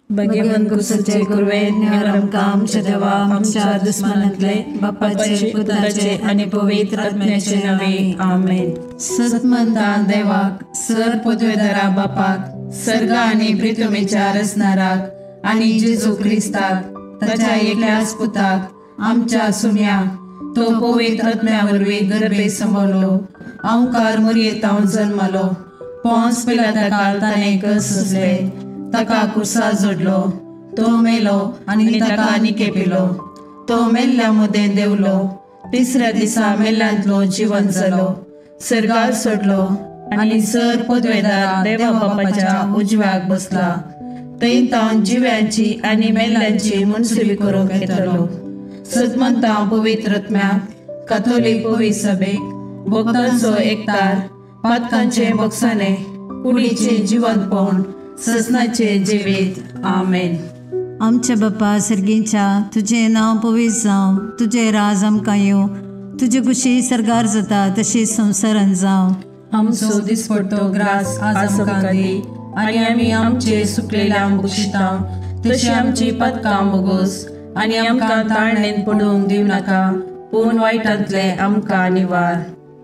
भगवान कुसाचे कुरवेन आमकां आमच्या देवा आमच्या दुस्मानांतले बापाचे पुताचे आनी पवित्र आत्म्याचे नांवे आमेन. सतमंता देवाक सर पदवेदारा बापाक सर्ग आनी प्रितुमेच्या रचणाराक आनी जेजू क्रिस्ताक ताच्या एकल्याच पुताक आमच्या सुम्या तो पवित्र आत्म्या वरवीं गर्भे सांबाळलो अंकार मुरयेतावन जल्मलो पोंस पिलाता काळ ताणें कस सोंसले ताका कुर्सा जोडलो तो मेलो आनी ताका निकेपिलो तो मेल्ल्या मदें देंवलो तिसऱ्या दिसा मेल्ल्यांतलो जिवन जालो सर्गार सोडलो आनी सर पदवेदार देवा बापाच्या उजव्याक बसला थंय तावन जिव्यांची आनी मेल्ल्यांची मनसुबी करूंक येतलो. सतमंता पवित्र आत्म्याक काथोलीक पवित्र सभेक भक्तांचो एकतार पातकांचे बक्षाने कुडीचे जिवंतपण ससनाचे जिवीत आमेन. आमच्या बापा सर्गीच्या तुजें नांव पवित्र जावं, तुजें राज आमकां येवं, तुजे खुशी सर्गार जाता तशी संवसारान जावं. आमचो दिसपडतो ग्रास आज आमकां दी आनी आमी आमचे सुकलेल्या बक्षिता तशी आमची पदकां बोगोस आनी आमकां ताळणेन पडूंक दिवं नाका पूण वायटांतले आमकां निवार.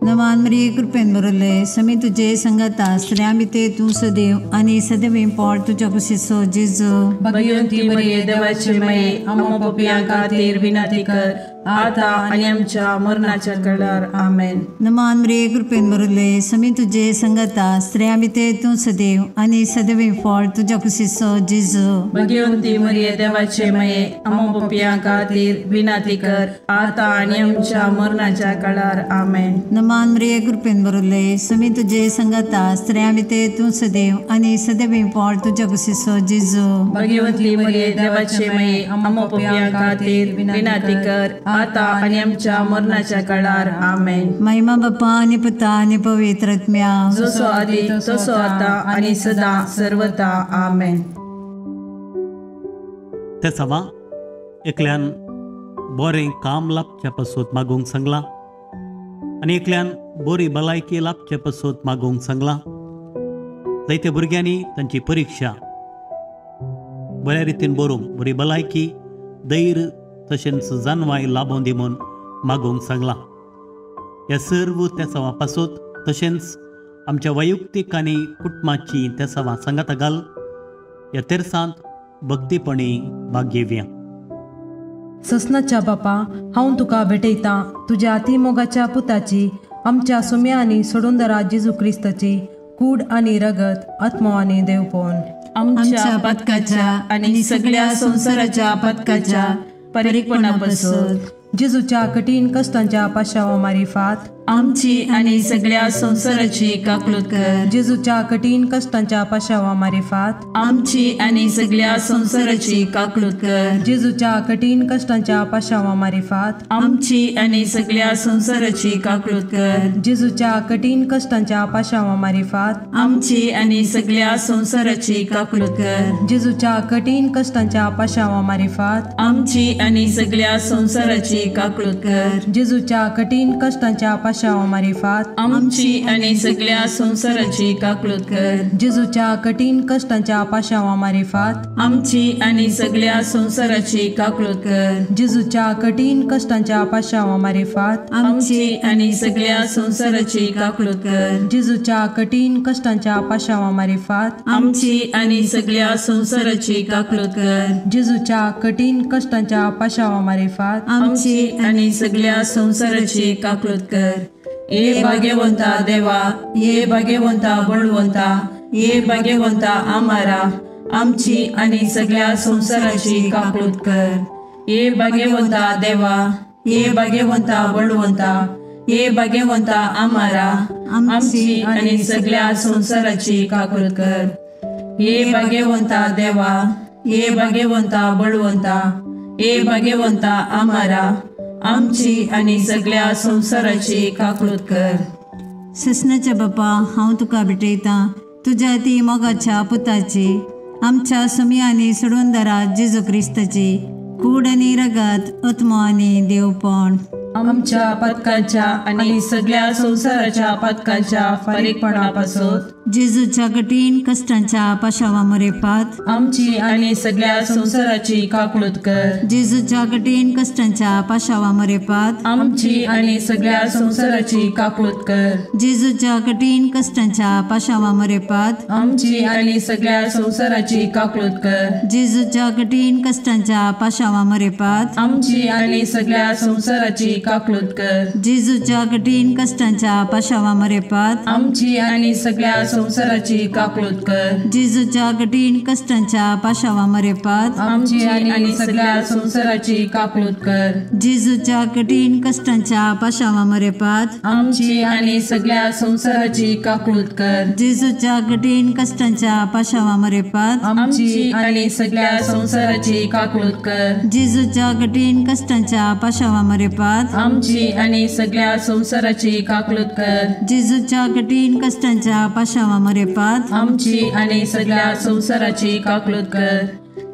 नवान मरिये कृपेन भरले समी तुजे संगता स्त्रियां भितर तूं सदैव आनी सदैव पोट तुज्या कुशीचो जेजू. भगवंती मरिये देवाची माये आमकां पापयां खातीर विनंती कर आतां आनी आमच्या मरणाच्या वेळार आमेन. नमान मरिये कृपेन भरले समी तुजे संगता स्त्रियां भितर तूं सदैव आनी सदैव पोट तुज्या कुशीचो जेजू. भगवंती मरिये देवाची माये आमकां पापयां खातीर विनंती कर आतां आनी आमच्या मरणाच्या वेळार आमेन. नमान मरिये कृपेन भरले समी तुजे संगता स्त्रियां भितर तूं सदैव आनी सदैव पोट तुज्या कुशीचो जेजू. भगवंती मरिये देवाची माये आमकां पापयां खातीर विनंती कर आतां आनी आमच्या मरणाच्या काळार आमेन. महिमा बापा आनी पुता आनी पवित्र आत्म्या जसो आदी तसो आतां आनी सदां सर्वता आमेन. तेसावा एकल्यान बरें काम लाभचे पासत मागूंक सांगलां आनी एकल्यान बरी भलायकी लाभचे पासत मागूंक सांगलां. जायत्या भुरग्यांनी तांची परिक्षा बऱ्या रितीन बरोवंक बरी भलायकी धैर्य तशेंच जानवाय लाभोवन दी म्हूण मागूंक सांगलां. ह्या सर्व तेसांवा पासत तशेंच आमच्या वैयक्तीक आनी कुटुंबाची तेसांवां सांगाता घाल ह्या तेरसांत भक्तीपणी भाग घेवया. ससनाच्या बापा हांव तुका भेटयतां तुज्या अतिमोगाच्या पुताची आमच्या सुम्या आनी सोडूंदरा जेजू क्रिस्ताची कूड आनी रगत आत्मो आनी देवपण आमच्या पदकाच्या आनी सगळ्या संवसाराच्या पदकाच्या परिपणा पासून जेजूच्या कठीण कष्टांच्या पाशावा मारिफात आमची आनी सगळ्या संवसाराची काकलूत कर. जेजूच्या कठीण कष्टांच्या पाशावा मारिफात आमची आनी सगळ्या संवसाराची काकलूत कर. जेजूच्या कठीण कष्टांच्या पाशावा मारिफात आमची आनी सगळ्या संवसाराची काकलूत कर. जेजूच्या कठीण कष्टांच्या पाशावा मारिफात आमची आनी सगळ्या संवसाराची काकलूत कर. जेजूच्या कठीण कष्टांच्या पाशावा मारिफात आमची आनी सगळ्या संवसाराची काकलूत कर. जेजूच्या कठीण कष्टांच्या पाशावा मारिफात आमची आनी सगळ्या संवसाराची काकलूत कर. जेजूच्या कठीण कष्टांच्या पाशावा मारिफात आमची आनी सगळ्या संवसाराची काकलूत कर. जेजूच्या कठीण कष्टांच्या पाशावा मारिफात आमची आनी सगळ्या संवसाराची काकलूत कर. जेजूच्या कठीण कष्टांच्या पाशावा मारिफात आमची आनी सगळ्या संवसाराची काकलूत कर. जेजूच्या कठीण कष्टांच्या पाशावा मारिफात आमची आनी सगळ्या संवसाराची काकलूत कर. ये भाग्यवंता देवा, ये भाग्यवंता बळवंता, ये भाग्यवंता आमारा, आमची आनी सगळ्या संवसाराची काकलूत कर. ये भाग्यवंता देवा, ये भाग्यवंता बळवंता, ये भाग्यवंता आमारा, आमची आनी सगळ्या संवसाराची काकलूत कर. ये भाग्यवंता देवा, ये भाग्यवंता बळवंता, ये भाग्यवंता आमारा, आमची आनी सगळ्या संवसाराची काकळूत कर। ससनाच्या बापा, हांव तुका भेटयतां तुज्या ती मोगाच्या पुताची, आमच्या सुमी आनी सोडूनदारा जेजू क्रिस्ताची कूड आनी रगत, आत्मो आनी देवपण आमच्या पातकांच्या आनी सगळ्या संवसाराच्या पातकांच्या फारीकपणापासून जेजूच्या कठीण कश्टांच्या पाशावा मरेपात आमची आनी सगळ्या संवसाराची काकळूत कर। जेजूच्या कठीण कश्टांच्या पाशावा मरेपात आमची आनी सगळ्या संवसाराची काकळूत कर। जेजूच्या कठीण कश्टांच्या पाशावा मरेपात आमची आनी सगळ्या संवसाराची काकळूत कर। जेजूच्या कठीण कश्टांच्या पाशावा मरेपात आमची आनी सगळ्या संवसाराची काकळूत कर। जेजूच्या कठीण कश्टांच्या पाशावा मरेपात आमची आनी सगळ्या संवसाराची काकळूत कर। जेजूच्या कठीण कश्टांच्या पाशावा मरेपात आमची आनी सगळ्या संवसाराची काकळूत कर। जेजूच्या कठीण कश्टांच्या पाशावा मरेपात आमची आनी सगळ्या संवसाराची काकळूत कर। जेजूच्या कठीण कश्टांच्या पाशावा मरेपात आमची आनी सगळ्या संवसाराची काकळूत कर। जेजूच्या कठीण कश्टांच्या पाशावा मरेपात आमची आनी सगळ्या संवसाराची काकळूत कर। जेजूच्या कठीण कश्टांच्या पाशावा मरेपात आमची आनी सगळ्या संवसाराची काकळूत कर।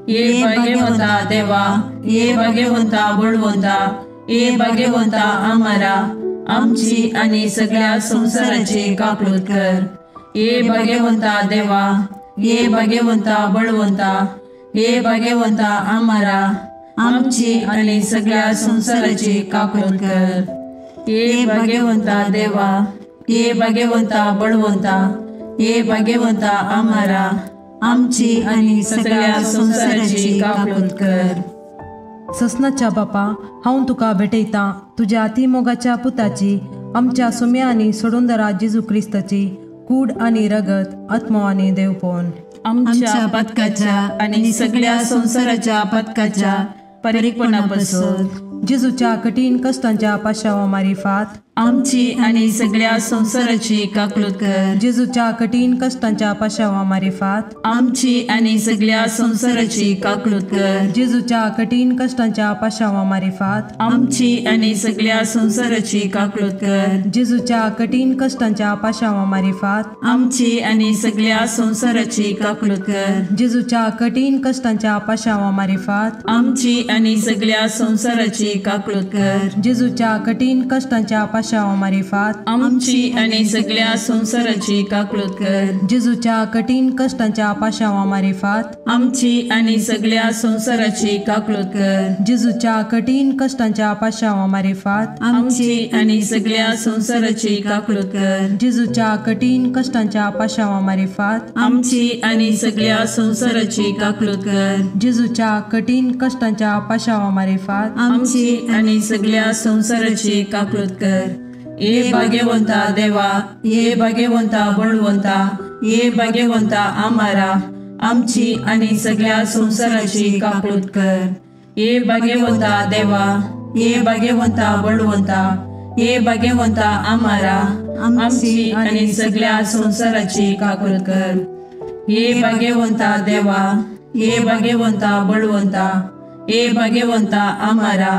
ये भाग्यवंता देवा, ये भाग्यवंता बळवंता, ये भाग्यवंता आमारा, आमची आनी सगळ्या संवसाराची काकळूत कर। ये भाग्यवंता देवा, ये भाग्यवंता बळवंता, ये भाग्यवंता आमारा, आमची आनी सगळ्या संवसाराची काकळूत कर। ये भाग्यवंता देवा, ये भाग्यवंता बळवंता, ये भाग्यवंता आमारा, आमची आनी सगळ्या संवसाराची काकळूत कर। ससनाच्या बापा, हांव तुका भेटयतां तुज्या अतिमोगाच्या पुताची, आमच्या सुम्या आनी सोडूनदारा जेजू क्रिस्ताची कूड आनी रगत, आत्मो आनी देवपण आमच्या पातकाच्या आनी सगळ्या संवसाराच्या पातकाच्या फारीकपणापासून जेजूच्या कठीण कश्टांच्या पाशावा मारिफात आमची आनी सगळ्या संवसाराची काकळूत कर। जेजूच्या कठीण कश्टांच्या पाशावा मारिफात आमची आनी सगळ्या संवसाराची काकळूत कर। जेजूच्या कठीण कश्टांच्या पाशावा मारिफात आमची आनी सगळ्या संवसाराची काकळूत कर। जेजूच्या कठीण कश्टांच्या पाशावा मारिफात आमची आनी सगळ्या संवसाराची काकळूत कर। जेजूच्या कठीण कश्टांच्या पाशावा मारिफात आमची आनी सगळ्या संवसाराची काकळूत कर। जेजूच्या कठीण कश्टांच्या पाशावा मारिफात आमची आनी सगळ्या संवसाराची काकळूत कर। जेजूच्या कठीण कश्टांच्या पाशावा मारिफात आमची आनी सगळ्या संवसाराची काकळूत कर। जेजूच्या कठीण कश्टांच्या पाशावा मारिफात आमची आनी सगळ्या संवसाराची काकळूत कर। जेजूच्या कठीण कश्टांच्या पाशावा मारिफात आमची आनी सगळ्या संवसाराची काकळूत कर। जेजूच्या कठीण कश्टांच्या पाशावा मारिफात आमची आनी सगळ्या संवसाराची काकळूत कर। ये भाग्यवंता देवा, ये भाग्यवंता बळवंता, ये भाग्यवंता आमारा, आमची आनी सगळ्या संवसाराची काकळूत कर। ये भाग्यवंता देवा, ये भाग्यवंता बळवंता, ये भाग्यवंता आमारा, आमची आनी सगळ्या संवसाराची काकळूत कर। ये भाग्यवंता देवा, ये भाग्यवंता बळवंता, ये भाग्यवंता आमारा,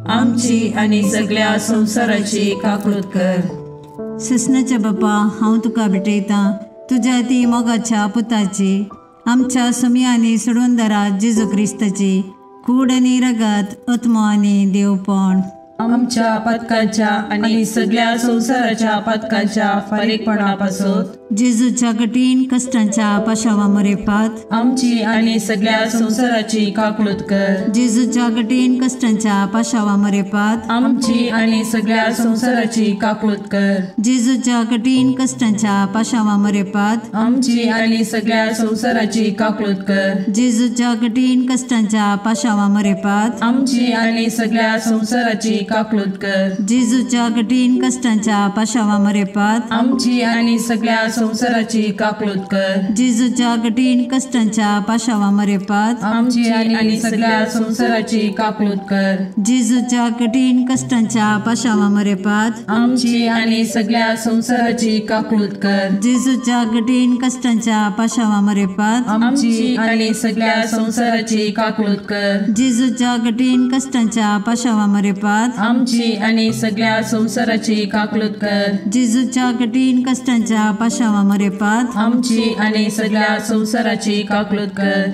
आमची आनी सगळ्या संवसाराची काकळूत कर। ससनाच्या बापा, हांव तुका भेटयतां तुज्या ती मोगाच्या पुताची, आमच्या सुमी आनी सोडूनदारा जेजू क्रिस्ताची कूड आनी रगत, आत्मो आनी देवपण आमच्या पातकांच्या आनी सगळ्या संवसाराच्या पातकांच्या फारीकपणापासून जेजूच्या कठीण कश्टांच्या पाशावा मरेपात आमची आनी सगळ्या संवसाराची काकळूत कर। जेजूच्या कठीण कश्टांच्या पाशावा मरेपात आमची आनी सगळ्या संवसाराची काकळूत कर। जेजूच्या कठीण कश्टांच्या पाशावा मरेपात आमची आनी सगळ्या संवसाराची काकळूत कर। जेजूच्या कठीण कश्टांच्या पाशावा मरेपात आमची आनी सगळ्या संवसाराची काकळूत कर। जेजूच्या कठीण कश्टांच्या पाशावा मरेपात आमची आनी सगळ्या संवसाराची काकळूत कर। जेजूच्या कठीण कश्टांच्या पाशावा मरेपात आमची आनी सगळ्या संवसाराची काकळूत कर। जेजूच्या कठीण कश्टांच्या पाशावा मरेपात आमची आनी सगळ्या संवसाराची काकळूत कर। जेजूच्या कठीण कश्टांच्या पाशावा मरेपात आमची आनी सगळ्या संवसाराची काकळूत कर। जेजूच्या कठीण कश्टांच्या पाशावा मरेपात आमची आनी सगळ्या संवसाराची काकळूत कर। जेजूच्या कठीण कश्टांच्या पाशावा मरेपात आमची आनी सगळ्या संवसाराची काकळूत कर।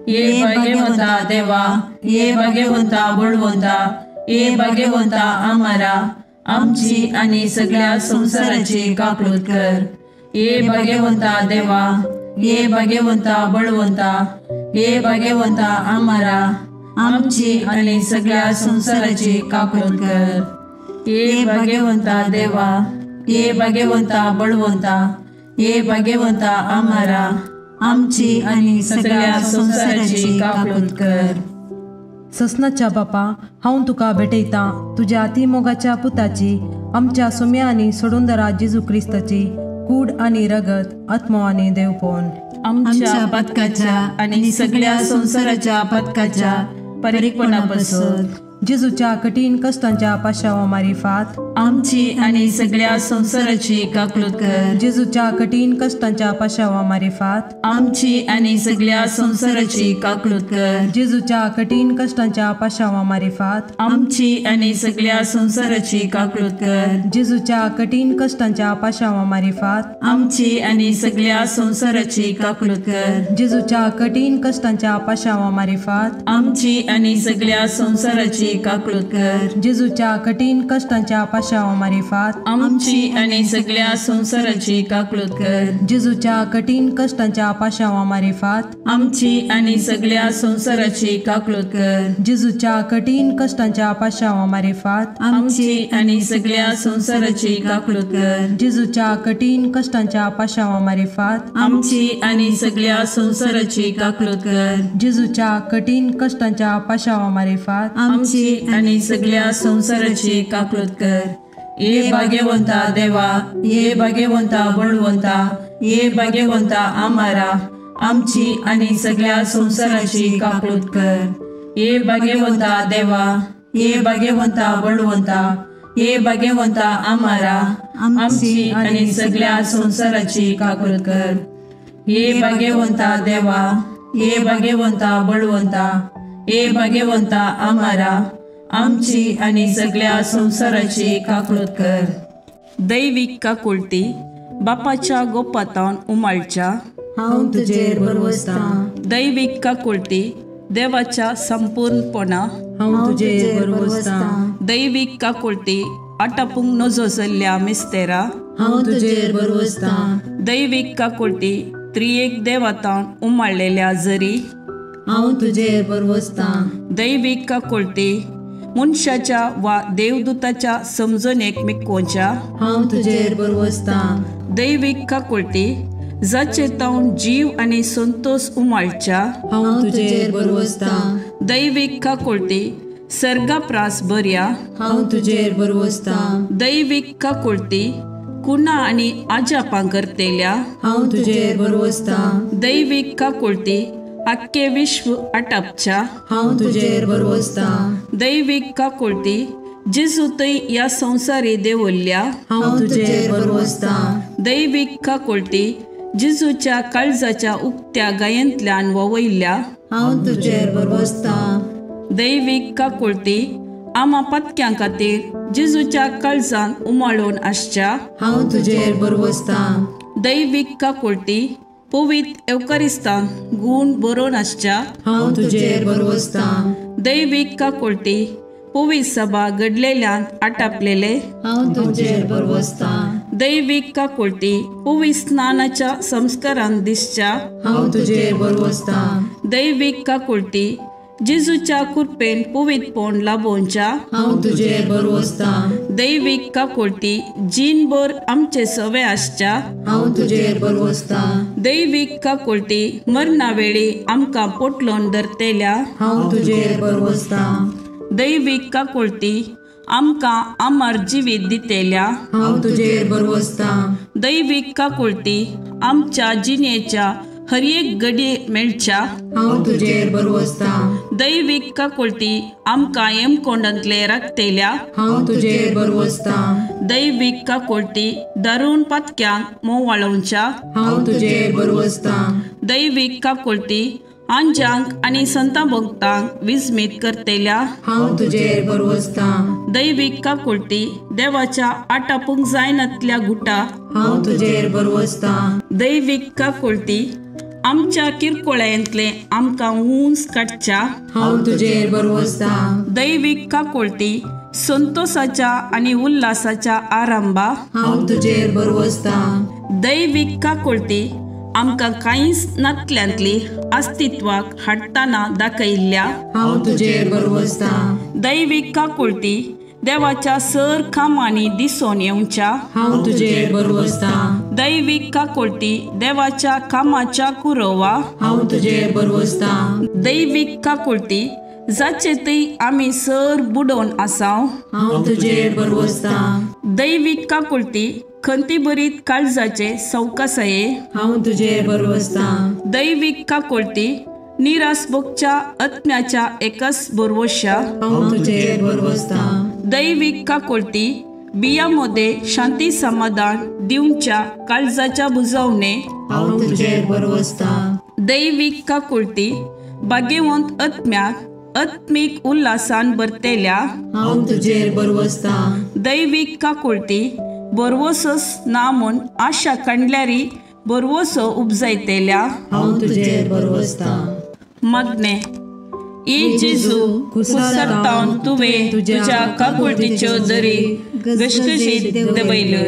ये भाग्यवंता देवा, ये भाग्यवंता बळवंता, ये भाग्यवंता आमारा, आमची आनी सगळ्या संवसाराची काकळूत कर। ये भाग्यवंता देवा, ये भाग्यवंता बळवंता, ये भाग्यवंता आमारा, आमची आनी सगळ्या संवसाराची काकळूत कर। ये भाग्यवंता देवा, ये भाग्यवंता बळवंता, ये भाग्यवंता आमारा, आमची आनी सगळ्या संवसाराची काकळूत कर। ससनाच्या बापा, हांव तुका भेटयतां तुज्या अतिमोगाच्या पुताची, आमच्या सुम्या आनी सोडूनदारा जेजू क्रिस्ताची कूड आनी रगत, आत्मो आनी देवपण आमच्या पथकाच्या आनी सगळ्या संवसाराच्या पथकाच्या परिपणापासून जेजूच्या कठीण कश्टांच्या पाशावा मारिफात आमची आनी सगळ्या संवसाराची काकळूत कर। जेजूच्या कठीण कश्टांच्या पाशावा मारिफात आमची आनी सगळ्या संवसाराची काकळूत कर। जेजूच्या कठीण कश्टांच्या पाशावा मारिफात आमची आनी सगळ्या संवसाराची काकळूत कर। जेजूच्या कठीण कश्टांच्या पाशावा मारिफात आमची आनी सगळ्या संवसाराची काकळूत कर। जेजूच्या कठीण कश्टांच्या पाशावा मारिफात आमची आनी सगळ्या संवसाराची काकळूत कर। जेजूच्या कठीण कश्टांच्या पाशावा मारिफात आमची आनी सगळ्या संवसाराची काकळूत कर। जेजूच्या कठीण कश्टांच्या पाशावा मारिफात आमची आनी सगळ्या संवसाराची काकळूत कर। जेजूच्या कठीण कश्टांच्या पाशावा मारिफात आमची आनी सगळ्या संवसाराची काकळूत कर। जेजूच्या कठीण कश्टांच्या पाशावा मारिफात आमची आनी सगळ्या संवसाराची काकळूत कर। जेजूच्या कठीण कश्टांच्या पाशावा मारिफात आमची आनी सगळ्या संवसाराची काकळूत कर। ये भाग्यवंता देवा, ये भाग्यवंता बळवंता, ये भाग्यवंता आमारा, आमची आनी सगळ्या संवसाराची काकळूत कर। ये भाग्यवंता देवा, ये भाग्यवंता बळवंता, ये भाग्यवंता आमारा, आमची आनी सगळ्या संवसाराची काकळूत कर। ये भाग्यवंता देवा, ये भाग्यवंता बळवंता, ये भाग्यवंता आमारा, आमची आनी सगळ्या संवसाराची काकळूत कर। दैवीक काकुळती बापाच्या गोपातावन उमाळच्या हांव तुजेर भरवसतां। दैवीक काकुळती देवाच्या संपूर्णपणा हांव तुजेर भरवसतां। दैवीक काकुळती आटापूंक नजो जाल्ल्या मिस्तेरा हांव तुजेर भरवसतां। दैवीक काकुळती त्रियेक देवातावन उमाळलेल्या जरी हांव तुजेर भरवसतां। दैवीक काकुळती मनशाच्या वा देवदूताच्या समजणेक मिकोवच्या हांव तुजेर भरवसतां। दैवीक काकुळती जाचे तावन जीव आनी संतोष उमाळच्या हांव तुजेर भरवसतां। दैवीक काकुळती सर्गाप्रास बऱ्या हांव तुजेर भरवसतां। दैवीक काकुळती कुणा आनी आजापां करतेल्या हांव तुजेर भरवसतां। दैवीक काकुळती आख्खे विश्व आटापच्या हांव तुजेर भरवसतां। दैवीक काकुळती जेजू थंय ह्या संवसारी देवल्ल्या हांव तुजेर भरवसतां। दैवीक काकुळती जेजूच्या काळजाच्या उक्त्या गायेंतल्यान ववयल्ल्या हांव तुजेर भरवसतां। दैवीक काकुळती आमा पत्क्यां खातीर जेजूच्या काळजान उमाळून आसच्या हांव तुजेर भरवसतां। दैवीक काकुळती पवित्र एवकारिस्तान गूण बरोवन आसच्या हांव तुजेर भरवसतां। दैवीक काकुळती पवित्र सभा घडलेल्यान आटापलेले हांव तुजेर भरवसतां। दैवीक काकुळती पवित्र स्नानाच्या संस्कारान दिसच्या हांव तुजेर भरवसतां। दैवीक काकुळती जेजूच्या कृपेन पवित्रपण लाभोवच्या हांव तुजेर भरवसतां। दैवीक काकुळती जीणभर आमचे सवे आसच्या हांव तुजेर भरवसतां। दैवीक काकुळती मरणा वेळी आमकां पोटलोन धरतेल्या हांव तुजेर भरवसतां। दैवीक काकुळती आमकां अमर जिवीत दितेल्या हांव तुजेर भरवसतां। दैवीक काकुळटी आमच्या जिणेच्या हर एक घडये मेळच्या हांव तुजेर भरवसतां। दैवीक काकुळटी आमकां हेमकोंडांतले राखतेल्या हांव तुजेर भरवसतां। दैवीक काकुळटी दारुण पातक्यांक मोवाळोवच्या हांव तुजेर भरवसतां। दैवीक काकुळटी आंजांक आनी संता भक्तांक विस्मीत करतेल्या हांव तुजेर भरवसतां। दैवीक काकुळटी देवाच्या आटापूंक जायनातल्या गुटा हांव तुजेर भरवसतां। दैवीक काकुळटी आमच्या किरकोळ्यांतले आमकां उंच काडच्या हांव तुजेर भरवसतां। दैवीक काकुळटी संतोषाच्या आनी उल्हासाच्या आरंभा हांव तुजेर भरवसतां। दैवीक काकुळटी आमकां कांयच नातल्यांतली अस्तित्वाक हाडटना दाखयल्ल्या हांव तुजेर भरवसतां। दैवीक काकुळटी देवाच्या सर कामांनी दिसून येवच्या हांव तुजेर भरवसतां। दैवीक काकुळटी देवाच्या कामाच्या कुरवा हांव तुजेर भरवसतां। दैवीक काकुळटी जाचे थंय आमी सर बुडोवन आसाव हांव तुजेर भरवसतां। दैवीक काकुळटी खंती भरीत काळजाचे सवकासाये हांव तुजेर भरवसतां। दैवीक काकुळटी निराश भोगच्या आत्म्याच्या एकच भरवश्या हांव तुजेर भरवसतां। दैवीक काकुळटी बिया मध्ये शांती समाधान दिवच्या काळजाच्या बुजवणे हांव तुजेर भरवसतां। दैवीक काकुळटी भाग्यवंत आत्म्याक आत्मीक उल्हासान भरतेल्या हांव तुजेर भरवसतां। दैवीक काकुळटी भरवसोच ना म्हूण आशा काडल्यारी भरवसो उपजायतेल्या हांव तुजेर भरवसतां। मागणें. ए जेजू, कुसरतावन तुवें तुज्या काकुळटीच्यो दरी घसघशीत देंवयल्यो.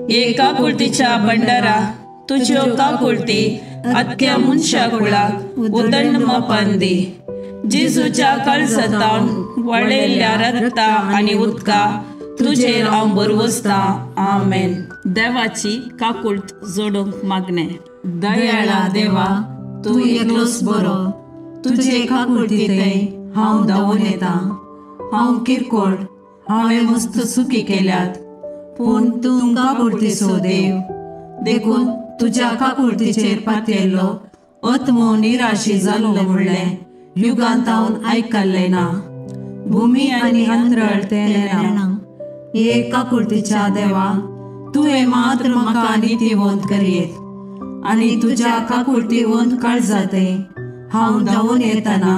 हे काकुळटीच्या भंडारा तुज्यो काकुळटी आख्या मनशा कुळाक उदंड मापान दी. जेजूच्या काळजांतावन वळयल्ल्या रक्ता आनी उदका तुजेर हांव भरवसतां. आमेन. देवाची काकुळट जोडूंक मागणें. दयाळा देवा, तूं एकलोच बरो. तुजे काकुळटी थंय हांव धांवून येता. हांव किरकोळ, हांवें मस्त चुकी केल्यात, पूण तूं काकुळटीचो देव. देखून तुज्या काकुळटीचेर पातयेल्लो आत्मो निराशी जालो म्हणलें युगांत हांव आयकल्लें ना. भुमी आनी अंतरळ तें नेणा. हे काकुळटीच्या देवा, तुवें मात्र म्हाका नितीवंत करयेत आनी तुज्या काकुळटीवंत काळजांतय हांव धांवून येतना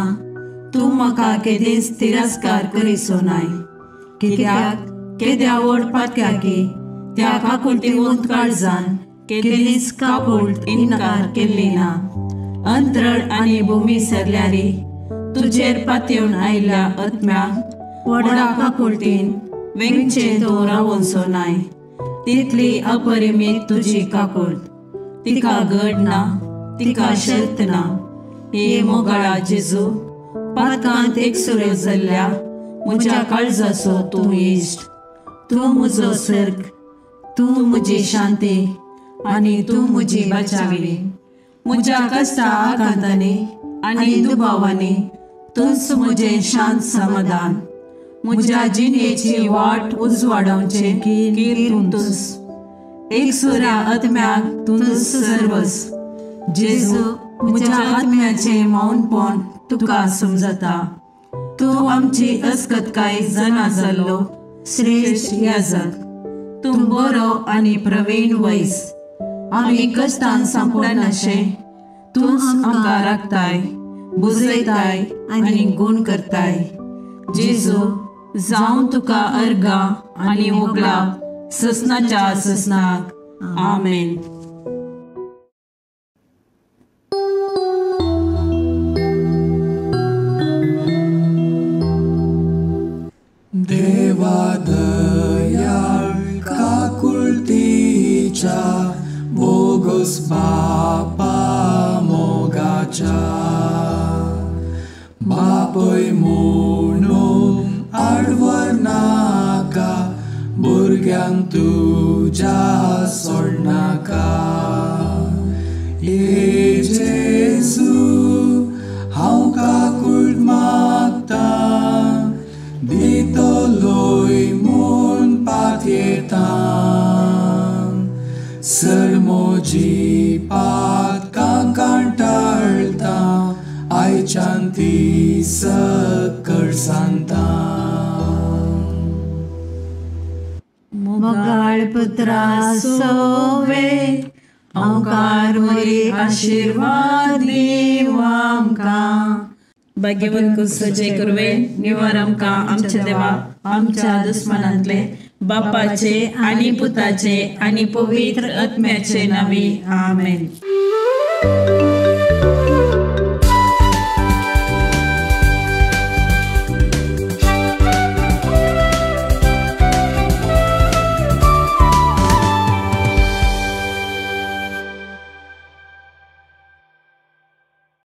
तूं म्हाका केदींच तिरस्कार करिसो नाय. कित्याक केद्या व्हड पातक्याकी त्या काकुळटीवंत काळजान केदींच काकुळट इन्कार केल्ली ना. अंतरळ आनी भुमी सरल्यारी तुजेर पातयेवन आयिल्ल्या आत्म्याक व्हडा काकुळटीन वेंगचें तूं रावोनसो नाय. तितली अपरिमीत तुजी काकुळट, तिका गड ना, तिका शर्त ना. हे मोगाळा जेजू, पातकांत एकसुरो जाल्ल्या म्हज्या काळजाचो तूं इश्ट. तूं म्हजो सर्ग, तूं म्हजी शांती आनी तूं म्हजी बचावी. म्हज्या कश्टा आकांतांनी आनी दुबावांनी तूंच म्हजें शांत समाधान. म्हज्या जिणेची वाट उजवाडावचें कीर तूंच. एकसुऱ्या आत्म्याक तूंच सर्वस. जेजू, म्हज्या आत्म्याचें मौनपण तुका समजता. तूं आमची अस्कतकाय जाणा जाल्लो श्रेश्ठ याजक. तूं बरो आनी प्रवीण वैस. आमी कश्टान सांपडनाशें तूंच आमकां राखताय, बुजयताय आनी गूण करताय. जेजू, जावं तुका अर्गां आनी होगळाप ससनाच्या ससनाक. आमेन. देवा दयाळ काकुळटीच्या बोगस बापा मोगाच्या बापय म्हणून आडवर नाका, भुरग्यांक तुज्या सोडनाका. ये जेजू, हांव काकुळट मागतां, दितलोय म्हूण पातयेतां. शांती सकळ सांतांक. मोगाळ पुत्रा सोवे ओंकार मोरी आशिर्वाद दीव आमकां. भाग्यवंत कुसचे कुरवे निवार आमकां आमच्या देवा आमच्या दुस्मनांतले बापाचे आनी पुताचे आनी पवित्र आत्म्याचे नांवी आमेन.